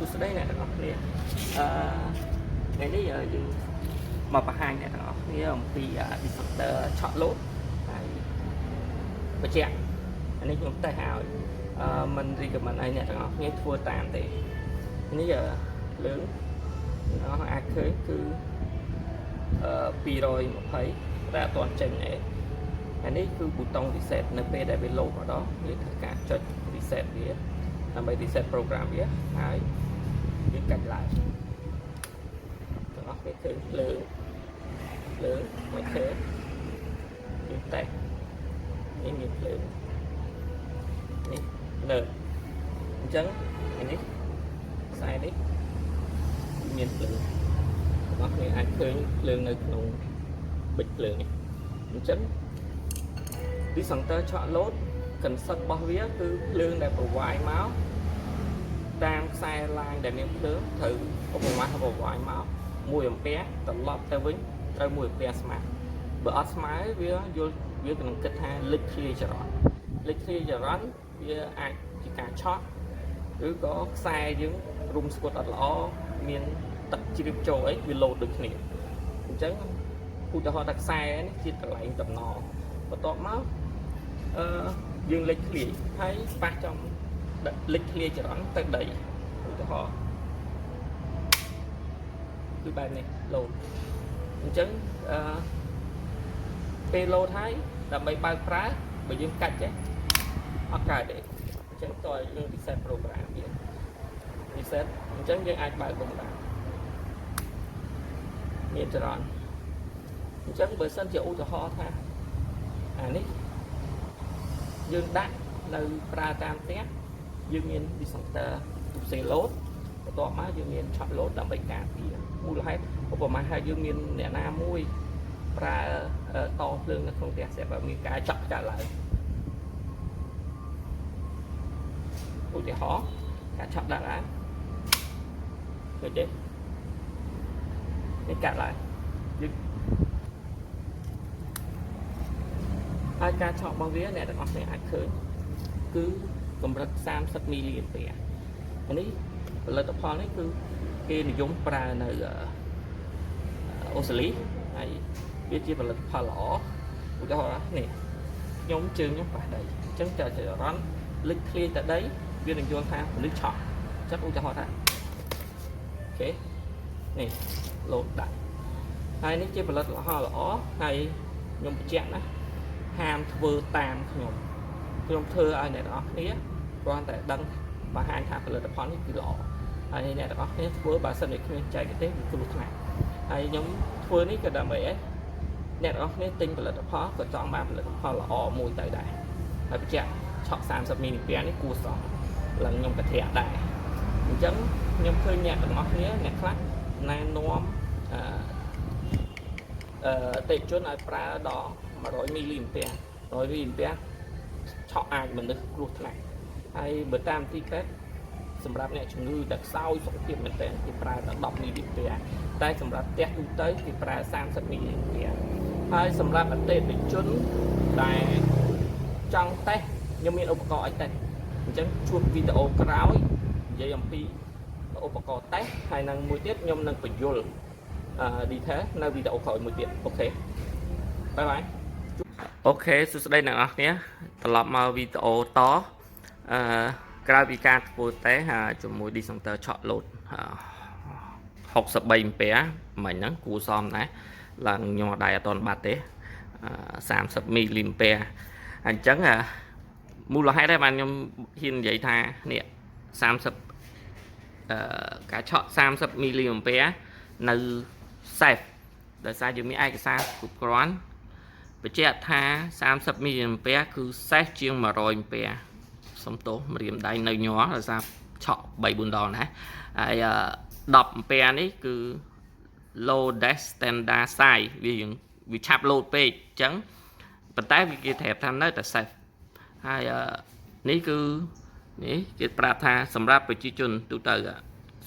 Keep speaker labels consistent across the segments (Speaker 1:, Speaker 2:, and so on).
Speaker 1: សួស្តីអ្នកទាំងអស់គ្នាអឺថ្ងៃនេះយើងមកបង្ហាញអ្នកទាំងអស់គ្នាអំពី disjoncteur ឆក់លោតហើយបញ្ជាក់អានេះខ្ញុំតេស្តឲ្យមិន recommend ឲ្យអ្នកទាំងអស់គ្នាធ្វើតាមទេនេះភ្លើងអ្នកទាំងអស់អាចឃើញគឺ220តែអត់ទាន់ចេញទេហើយនេះគឺប៊ូតុង reset នៅពេលដែលវាលោតម្ដងយើងធ្វើការចុច reset វាដើម្បី reset program វាហើយយើងកាច់ឡើងទាំងអស់គ្នាឃើញភ្លើងភ្លើងមកឃើញយើងតេស្តនេះមានភ្លើងនេះលើអញ្ចឹងអានេះខ្សែនេះមានភ្លើងទាំងអស់គ្នាអាចឃើញភ្លើងនៅក្នុងប៊ិចភ្លើងនេះអញ្ចឹង disjoncteur ឆក់លោត concept របស់វាគឺភ្លើងដែល provide មកតាមខ្សែ line ដែលមានភ្លើងត្រូវឧបមាថា provide មក1អំពែត្រឡប់ទៅវិញត្រូវ1អំពែស្មើបើអត់ស្មើវាយល់វានឹងគិតថាលេចធ្លាយចរន្តលេចធ្លាយចរន្តវាអាចជាការឆក់ឬក៏ខ្សែយើងរុំស្គត់អត់ល្អមានទឹកជ្រាបចូលអីវាលោតដូចគ្នាអញ្ចឹងឧទាហរណ៍ថាខ្សែនេះជាកន្លែងតំណបន្ទាប់មកអឺយើងលេចធ្លាយហើយប៉ះចំលេចធ្លាយចរន្តទៅដីឧទាហរណ៍គឺបែបនេះលោតអញ្ចឹងអឺពេលលោតហើយដើម្បីបើកប្រើបើយើងកាច់ចេះអត់កើតទេអញ្ចឹងតើយើង reset program វា reset អញ្ចឹងយើងអាចបើកវិញបានមានចរន្តអញ្ចឹងបើសិនជាឧទាហរណ៍ថាអានេះយើងដាក់នៅប្រើតាមផ្ទះយើងមាន disjoncteur ទូផ្សេងលោតបន្ទាប់មកយើងមានឆក់លោតដើម្បីការពារមូលហេតុឧបមាថាយើងមានអ្នកណាមួយប្រើតភ្លើងនៅក្នុងផ្ទះស្រាប់តែមានការចក់កើតឡើងឧទាហរណ៍ការឆក់ដាក់ឡើងឃើញទេនេះកាត់ឡើងយើងហើយការឆក់របស់វាអ្នកទាំងអស់គ្នាអាចឃើញគឺកម្រិត30មីលីអាំពែអានេះផលិតផលនេះគឺគេនិយមប្រើនៅអូស្ត្រាលីហើយវាជាផលិតផលល្អឧទាហរណ៍នេះខ្ញុំជើងខ្ញុំប៉ះដីអញ្ចឹងចរន្តលេចធ្លាយទៅដីវានឹងយល់ថាមនុស្សឆក់អញ្ចឹងឧទាហរណ៍ថាOK នេះលោតដាក់ហើយនេះជាផលិតផលល្អហើយខ្ញុំបញ្ជាក់ណាហាមធ្វើតាមខ្ញុំខ្ញុំធ្វើឲ្យអ្នកទាំងអស់គ្នាគ្រាន់តែដឹងបង្ហាញថាផលិតផលនេះគឺល្អហើយអ្នកទាំងអស់គ្នាធ្វើបើសិនជាគ្មានចែកទេសវាគ្រោះថ្នាក់ហើយខ្ញុំធ្វើនេះក៏ដើម្បីអីអ្នកទាំងអស់គ្នាទិញផលិតផលក៏ចង់បានផលិតផលល្អមួយទៅដែរហើយបញ្ជាក់ឆក់30មីលីអាំពែនេះគួរសមឡើងខ្ញុំកធាក់ដែរអញ្ចឹងខ្ញុំឃើញអ្នកទាំងអស់គ្នាអ្នកខ្លះណែនាំអឺអឺតិជនឲ្យប្រើដល់100មីលីអាំពែ100មីលីអាំពែឆក់អាចមនុស្សគ្រោះថ្នាក់ហើយបើតាមទីពេទ្យសម្រាប់អ្នកជំងឺដែលខ្សោយសុខភាពមែនទែនគេប្រើដល់10មីលីអាំពែតែសម្រាប់ផ្ទះទូទៅគេប្រើ30មីលីអាំពែហើយសម្រាប់អតិថិជនដែលចង់តេស្តខ្ញុំមានឧបករណ៍ឲ្យតេស្តអញ្ចឹងជួបវីដេអូក្រោយនិយាយអំពីឧបករណ៍តេស្តហើយនឹងមួយទៀតខ្ញុំនឹងបញ្យល់អឺ detail នៅវីដេអូក្រោយមួយទៀត OK bye bye OK សួស្តីអ្នកនរគ្នាត្រឡប់មកវីដេអូតអឺក្រៅពីការធ្វើតេស្តជាមួយ disjoncteur ឆក់លោត63អំពែមិញហ្នឹងគួរសមដែរឡើងញ័រដៃអត់ទាន់បាត់ទេ30មីលីអាំពែអញ្ចឹងមូលហេតុដែរបានខ្ញុំហ៊ាននិយាយថានេះ30អឺការឆក់30មីលីអាំពែនៅ safe ដោយសារយើងមានឯកសារគ្រប់គ្រាន់បញ្ជាក់ថា30មីលីអាំពែគឺ safe ជាង100អំពែសុំទោសម្រាមដៃនៅញ័រដោយសារឆក់3 4ដងណាហើយ10អំពែនេះគឺ low dash standard size វាយើងវាឆាប់លោតពេកអញ្ចឹងប៉ុន្តែវាគេប្រាប់ថានៅតែ safe ហើយនេះគឺនេះគេប្រាប់ថាសម្រាប់ប្រជាជនទូទៅ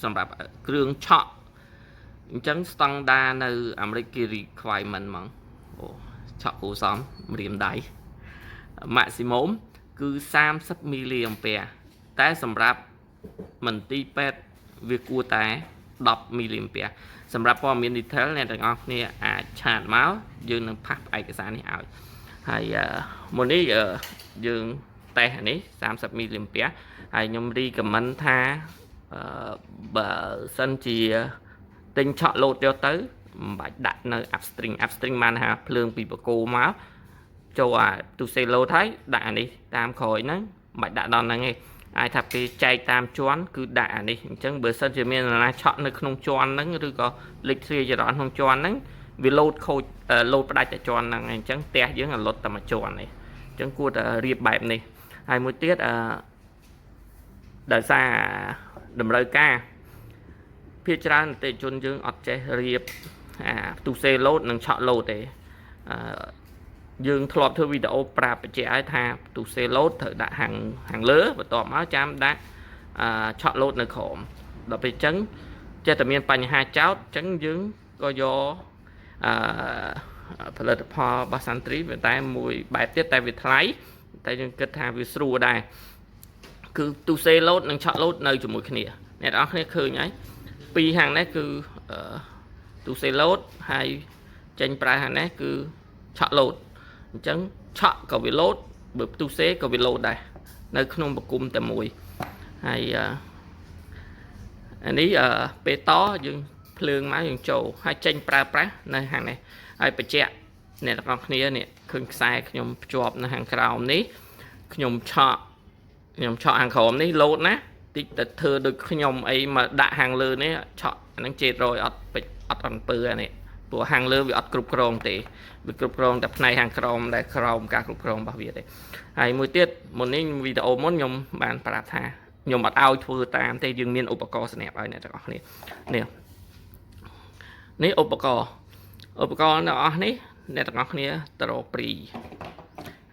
Speaker 1: សម្រាប់គ្រឿងឆក់អញ្ចឹងស្តង់ដានៅអាមេរិកគេ requirement ហ្មងអូឆក់គូសំម្រាមដៃ maximum គឺ30មីលីអាំពែតែសម្រាប់មន្ទីរពេទ្យ វាគួរតែ10មីលីអាំពែសម្រាប់ព័ត៌មាន detail អ្នកទាំងអស់គ្នាអាច chat មកយើងនឹង pass ឯកសារនេះឲ្យហើយមុននេះយើងតេស្តអានេះ30មីលីអាំពែហើយខ្ញុំ recommend ថាបើសិនជាទិញឆក់លោតយកទៅមិនបាច់ដាក់នៅ upstream upstream បានថាភ្លើងពីបកគោមកចូលអាទូសេលោតហើយដាក់អានេះតាមក្រោយហ្នឹងមិនបាច់ដាក់ដល់ហ្នឹងទេអាចថាពេលចែកតាមជាន់គឺដាក់អានេះអញ្ចឹងបើសិនជាមាននរណាឆក់នៅក្នុងជាន់ហ្នឹងឬក៏លេចធ្លាយចរន្តក្នុងជាន់ហ្នឹងវាលោតខូចលោតផ្ដាច់តែជាន់ហ្នឹងអញ្ចឹងផ្ទះយើងអាលុតតែមួយជាន់នេះអញ្ចឹងគួរតែរៀបបែបនេះហើយមួយទៀតអឺដោយសារតម្រូវការភាគច្រើនអតិថិជនយើងអត់ចេះរៀបអាទូសេលោតនិងឆក់លោតទេអឺយើងធ្លាប់ធ្វើវីដេអូប្រាប់បញ្ជាក់ឲ្យថាទូសេលោតត្រូវដាក់ហាងហាងលើបន្ទាប់មកចាំដាក់អឺឆក់លោតនៅក្រោមដល់ពេលអញ្ចឹងចេះតែមានបញ្ហាចោតអញ្ចឹងយើងក៏យកអឺផលិតផលរបស់សាន់ត្រីប៉ុន្តែមួយបែបទៀតតែវាថ្លៃតែយើងគិតថាវាស្រួលដែរគឺទូសេលោតនិងឆក់លោតនៅជាមួយគ្នាអ្នកនរគ្នាឃើញហើយពីរហាងនេះគឺទូសេលោតហើយចេញប្រើហាងនេះគឺឆក់លោតអញ្ចឹងឆក់ក៏វាលោតបើផ្ទុះសេក៏វាលោតដែរនៅក្នុងប្រគុំតែមួយហើយអានេះពេលតយើងភ្លើងមកយើងចូលហើយចេញប្រើប្រាស់នៅហាងនេះហើយបញ្ជាក់អ្នកទាំងអស់គ្នានេះឃើញខ្សែខ្ញុំភ្ជាប់នៅខាងក្រោមនេះខ្ញុំឆក់ខ្ញុំឆក់ខាងក្រោមនេះលោតណាតិចតែធ្វើដូចខ្ញុំអីមកដាក់ខាងលើនេះឆក់អាហ្នឹងចេតរយអត់ពេចអត់អំពើអានេះព្រោះខាងលើវាអត់គ្រប់គ្រងទេវាគ្រប់គ្រងតែផ្នែកខាងក្រោមដែលក្រោមការគ្រប់គ្រងរបស់វាទេហើយមួយទៀតមុននេះវីដេអូមុនខ្ញុំបានប្រាប់ថាខ្ញុំអត់ឲ្យធ្វើតាមទេយើងមានឧបករណ៍សម្រាប់ឲ្យអ្នកទាំងអស់គ្នានេះនេះឧបករណ៍ឧបករណ៍ទាំងអស់នេះអ្នកទាំងអស់គ្នាទៅរក prise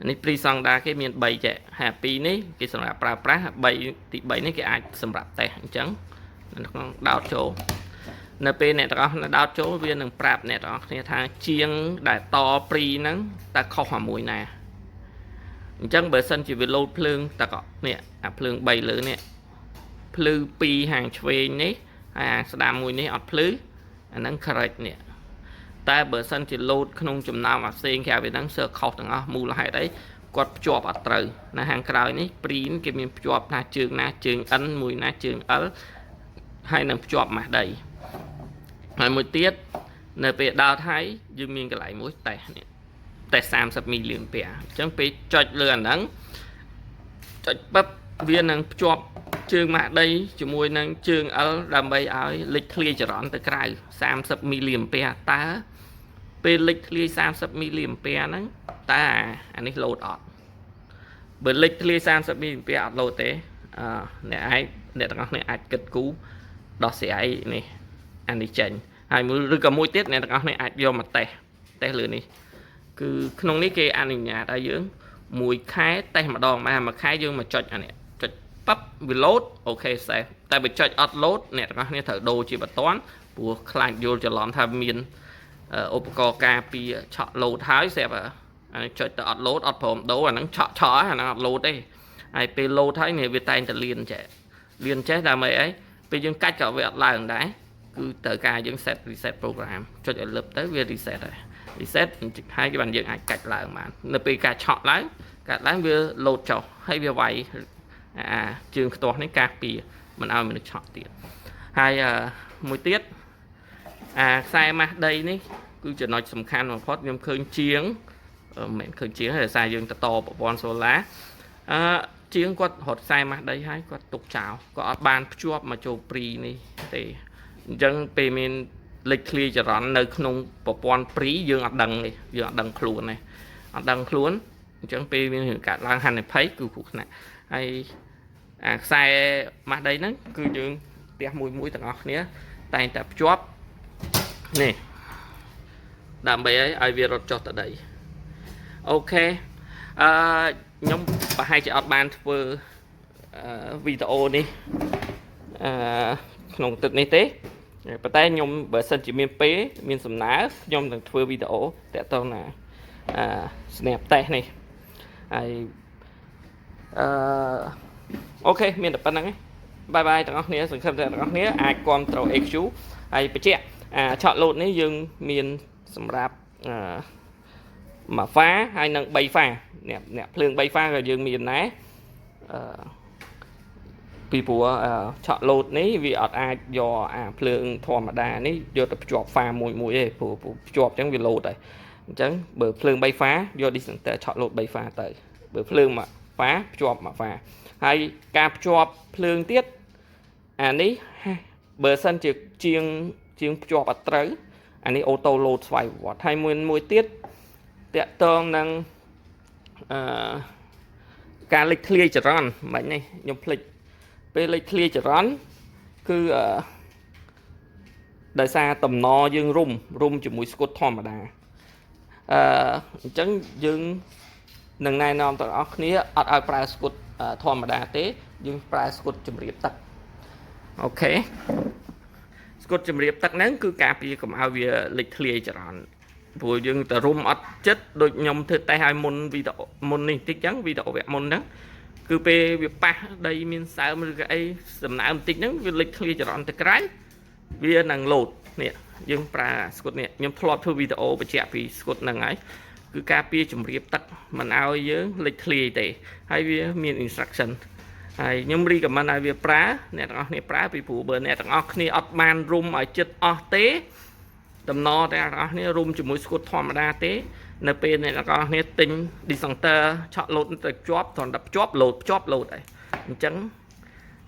Speaker 1: នេះ prise សង់ដាគេមាន3ចេះហើយ2នេះគេសម្រាប់ប្រើប្រាស់3ទី3នេះគេអាចសម្រាប់តេស្តអញ្ចឹងនៅក្នុងដោតចូលនៅពេលអ្នកទាំងអស់ដោតចូលវានឹងប្រាប់អ្នកទាំងអស់គ្នាថាជាងដែលត prise ហ្នឹងតើខុសអាមួយណាអញ្ចឹងបើសិនជាវាលោតភ្លើងតើក៏នេះអាភ្លើង3លើនេះភ្លឺ2ហាងឆ្វេងនេះហើយអាស្ដាំមួយនេះអត់ភ្លឺអាហ្នឹង correct នេះតែបើសិនជាលោតក្នុងចំណោមអាផ្សេងក្រៅពីហ្នឹងសើខុសទាំងអស់មូលហេតុអីគាត់ភ្ជាប់អត់ត្រូវនៅខាងក្រោយនេះ prise គេមានភ្ជាប់ថាជើងណាជើង N មួយណាជើង L ហើយនឹងភ្ជាប់ម៉ាស់ដីហើយមួយទៀតនៅពេលដោតហើយយើងមានកន្លែងមួយតេស្តនេះតេស្ត30មីលីអាំពែអញ្ចឹងពេលចុចលើអាហ្នឹងចុចពឹបវានឹងភ្ជាប់ជើងម៉ាស់ដីជាមួយនឹងជើង L ដើម្បីឲ្យលេចធ្លាយចរន្តទៅក្រៅ30មីលីអាំពែតើពេលលេចធ្លាយ30មីលីអាំពែហ្នឹងតើអានេះលោតអត់បើលេចធ្លាយ30មីលីអាំពែអត់លោតទេអឺអ្នកឯងអ្នកទាំងអស់គ្នាអាចគិតគូរដោះស្រាយនេះអានេះចេញហើយមួយឬក៏មួយទៀតអ្នកទាំងអស់គ្នាអាចយកមកតេស្តតេស្តលើនេះគឺក្នុងនេះគេអនុញ្ញាតឲ្យយើងមួយខែតេស្តម្ដងបាទមួយខែយើងមកចុចអានេះចុចប៉ាប់វាលោត OK safe តែបើចុចអត់លោតអ្នកទាំងអស់គ្នាត្រូវដូរជាបន្ទាន់ព្រោះខ្លាចយល់ច្រឡំថាមានឧបករណ៍ការពារឆក់លោតហើយស្រាប់អានេះចុចទៅអត់លោតអត់ព្រមដូរអាហ្នឹងឆក់ឆក់អាហ្នឹងអត់លោតទេហើយពេលលោតហើយនេះវាតែងតែលៀនចេះលៀនចេះដើម្បីអីពេលយើងកាច់ក៏វាអត់ឡើងដែរគឺត្រូវការយើង set reset program ចុចឲ្យលឹបទៅវា reset ហើយ reset ហើយគេបានយើងអាចកាច់ឡើងបាននៅពេលការឆក់ឡើងកាត់ឡើងវាលោតចុះហើយវាវាយអាជើងខ្ទាស់នេះការពារមិនឲ្យមនុស្សឆក់ទៀតហើយមួយទៀតអាខ្សែម៉ាស់ដីនេះគឺចំណុចសំខាន់បំផុតខ្ញុំឃើញជាងមិនមែនឃើញជាងទេដោយសារយើងទៅតប្រព័ន្ធសូឡាអឺជាងគាត់រត់ខ្សែម៉ាស់ដីហើយគាត់ទុកចោលគាត់អត់បានភ្ជាប់មកចូល prise នេះទេអញ្ចឹងពេលមានលេចធ្លាយចរន្តនៅក្នុងប្រព័ន្ធ prise យើងអត់ដឹងទេយើងអត់ដឹងខ្លួនទេអត់ដឹងខ្លួនអញ្ចឹងពេលមានរឿងកាត់ឡើងហានិភ័យគឺគ្រោះថ្នាក់ហើយអាខ្សែម៉ាស់ដីហ្នឹងគឺយើងផ្ទះមួយមួយទាំងអស់គ្នាតែងតែភ្ជាប់នេះដើម្បីឲ្យវារត់ចុះទៅដីOK អឺខ្ញុំប្រហែលជាអត់បានធ្វើវីដេអូនេះអឺក្នុងទឹកនេះទេប៉ុន្តែខ្ញុំបើសិនជាមានពេលមានសំណើខ្ញុំនឹងធ្វើវីដេអូតាក់ទងណាអឺ snap test នេះហើយអឺ OK មានតែប៉ុណ្្នឹងឯង។ Bye bye ទាំងអស់គ្នាសង្ឃឹមថាទាំងអស់គ្នាអាចគ្រប់គ្រង AQ ហើយបញ្ជាក់អាឆក់លោតនេះយើងមានសម្រាប់អឺមួយហ្វាហើយនិង3ហ្វាអ្នកអ្នកភ្លើង3ហ្វាក៏យើងមានដែរអឺពីព្រោះឆក់លោតនេះវាអត់អាចយកអាភ្លើងធម្មតានេះយកទៅភ្ជាប់ហ្វាមួយមួយទេព្រោះភ្ជាប់អញ្ចឹងវាលោតហើយអញ្ចឹងបើភ្លើង3ហ្វាយក disjoncteur ឆក់លោត3ហ្វាទៅបើភ្លើងមួយហ្វាភ្ជាប់មួយហ្វាហើយការភ្ជាប់ភ្លើងទៀតអានេះបើសិនជាជាងជាងភ្ជាប់អត់ត្រូវអានេះauto លោតស្វ័យប្រវត្តិហើយមួយមួយទៀតតាក់ទងនឹងអឺការលេចធ្លាយចរន្តមិននេះខ្ញុំភ្លេចពេលលេចធ្លាយចរន្តគឺអឺដោយសារតំណយើងរុំរុំជាមួយស្គុតធម្មតាអឺអញ្ចឹងយើងនឹងណែនាំទាំងអស់គ្នាអត់ឲ្យប្រើស្គុតធម្មតាទេយើងប្រើស្គុតជំរាបទឹក OK ស្គុតជំរាបទឹកហ្នឹងគឺការពារកុំឲ្យវាលេចធ្លាយចរន្តព្រោះយើងទៅរុំអត់ចិត្តដូចខ្ញុំធ្វើតេស្តឲ្យមុនវីដេអូមុននេះតិចចឹងវីដេអូវគ្គមុនហ្នឹងគឺពេលវាប៉ះដីមានសើមឬក៏អីសំណើមបន្តិចហ្នឹងវាលេចធ្លាយចរន្តទៅក្រៅវានឹងលោតនេះយើងប្រើស្គុតនេះខ្ញុំធ្លាប់ធ្វើវីដេអូបញ្ជាក់ពីស្គុតហ្នឹងហើយគឺការពារជំរាបទឹកមិនឲ្យយើងលេចធ្លាយទេហើយវាមាន instruction ហើយខ្ញុំ recommend ឲ្យវាប្រើអ្នកទាំងអស់គ្នាប្រើពីព្រោះបើអ្នកទាំងអស់គ្នាអត់បានរុំឲ្យចិត្តអស់ទេតំណតែអ្នកទាំងអស់គ្នារុំជាមួយស្គុតធម្មតាទេនៅពេលអ្នកទាំងអស់គ្នាទិញ disjoncteur ឆក់លោតទៅជាប់គ្រាន់តែភ្ជាប់លោតភ្ជាប់លោតហើយអញ្ចឹង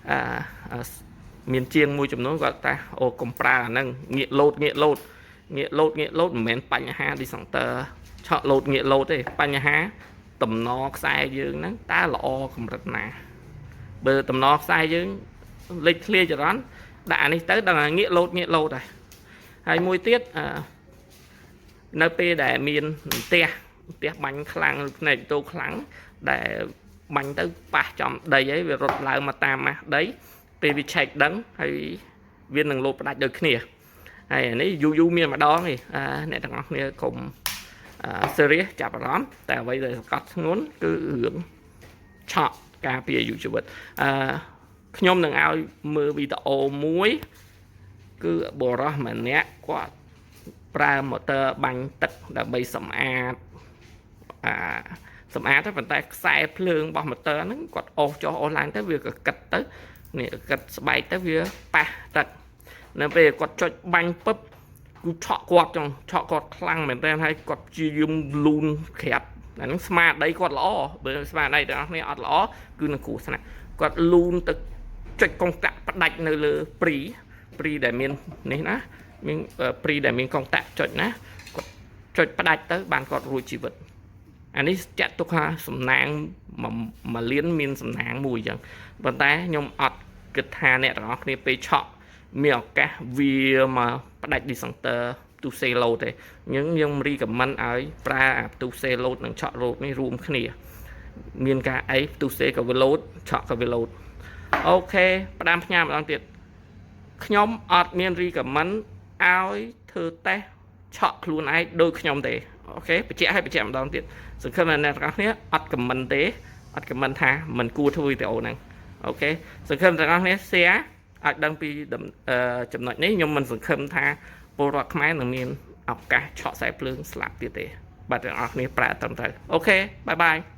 Speaker 1: អាមានជាងមួយចំនួនគាត់ថាអូកុំប្រើអាហ្នឹងងាកលោតងាកលោតងាកលោតងាកលោតមិនមែនបញ្ហា disjoncteur ឆក់លោតងាកលោតទេបញ្ហាតំណខ្សែយើងហ្នឹងតើល្អកម្រិតណាបើតំណខ្សែយើងលេចធ្លាយចរន្តដាក់អានេះទៅដល់ងាកលោតងាកលោតហើយហើយមួយទៀតអឺនៅពេលដែលមានផ្ទះផ្ទះបាញ់ខ្លាំងឬភ្នែកតូខ្លាំងដែលបាញ់ទៅប៉ះចំដីហើយវារត់ឡើងមកតាមម៉ាស់ដីពេលវាឆែកដឹងហើយវានឹងលោតផ្ដាច់ដូចគ្នាហើយអានេះយូរយូរមានម្ដងឯងអ្នកទាំងអស់គ្នាកុំ serious ចាប់អារម្មណ៍តែអ្វីដែលសង្កត់ធ្ងន់គឺរឿងឆក់ការពារអាយុជីវិតអឺខ្ញុំនឹងឲ្យមើលវីដេអូមួយគឺបុរសម្នាក់គាត់ប្រើម៉ូទ័របាញ់ទឹកដើម្បីសម្អាតអាសម្អាតទៅប៉ុន្តែខ្សែភ្លើងរបស់ម៉ូទ័រហ្នឹងគាត់អូសចុះអូសឡើងទៅវាក៏កិតទៅនេះកិតស្បែកទៅវាប៉ះទឹកនៅពេលគាត់ចុចបាញ់ពឹបគឺឆក់គាត់ចង់ឆក់គាត់ខ្លាំងមែនតើហើយគាត់ព្យាយាមលូនក្រាបអាហ្នឹងស្មារតីគាត់ល្អបើស្មារតីទាំងអស់គ្នាអត់ល្អគឺនឹងគ្រោះថ្នាក់គាត់លូនទៅចុចកុងតាក់ផ្ដាច់នៅលើព្រីព្រីដែលមាននេះណាមានព្រីដែលមានកុងតាក់ចុចណាគាត់ចុចផ្ដាច់ទៅបានគាត់រួចជីវិតអានេះចាត់ទុកថាសំណាងមួយលានមានសំណាងមួយអញ្ចឹងប៉ុន្តែខ្ញុំអត់គិតថាអ្នកទាំងអស់គ្នាពេលឆក់មានឱកាសវាមកផ្ដាច់ disjoncteur ទូសេឡូទេអញ្ចឹងខ្ញុំ recommend ឲ្យប្រើអាផ្ទុះសេឡូតនិងឆក់លោតនេះរួមគ្នាមានការអីផ្ទុះសេក៏វាលោតឆក់ក៏វាលោត OK ផ្ដាំផ្ញើម្ដងទៀតខ្ញុំអត់មាន recommend ឲ្យធ្វើតេស្តឆក់ខ្លួនឯងដូចខ្ញុំទេ OK បញ្ជាក់ឲ្យបញ្ជាក់ម្ដងទៀតសង្ឃឹមថាអ្នកទាំងអស់គ្នាអត់ comment ទេអត់ comment ថាមិនគួរធ្វើវីដេអូហ្នឹង OK សង្ឃឹមទាំងអស់គ្នា share ឲ្យដឹងពីចំណុចនេះខ្ញុំមិនសង្ឃឹមថាពលរដ្ឋខ្មែរនឹងមានឱកាសឆក់ខ្សែភ្លើងស្លាប់ទៀតទេបាទទាំងអស់គ្នាប្រើត្រឹមត្រូវ OK bye bye.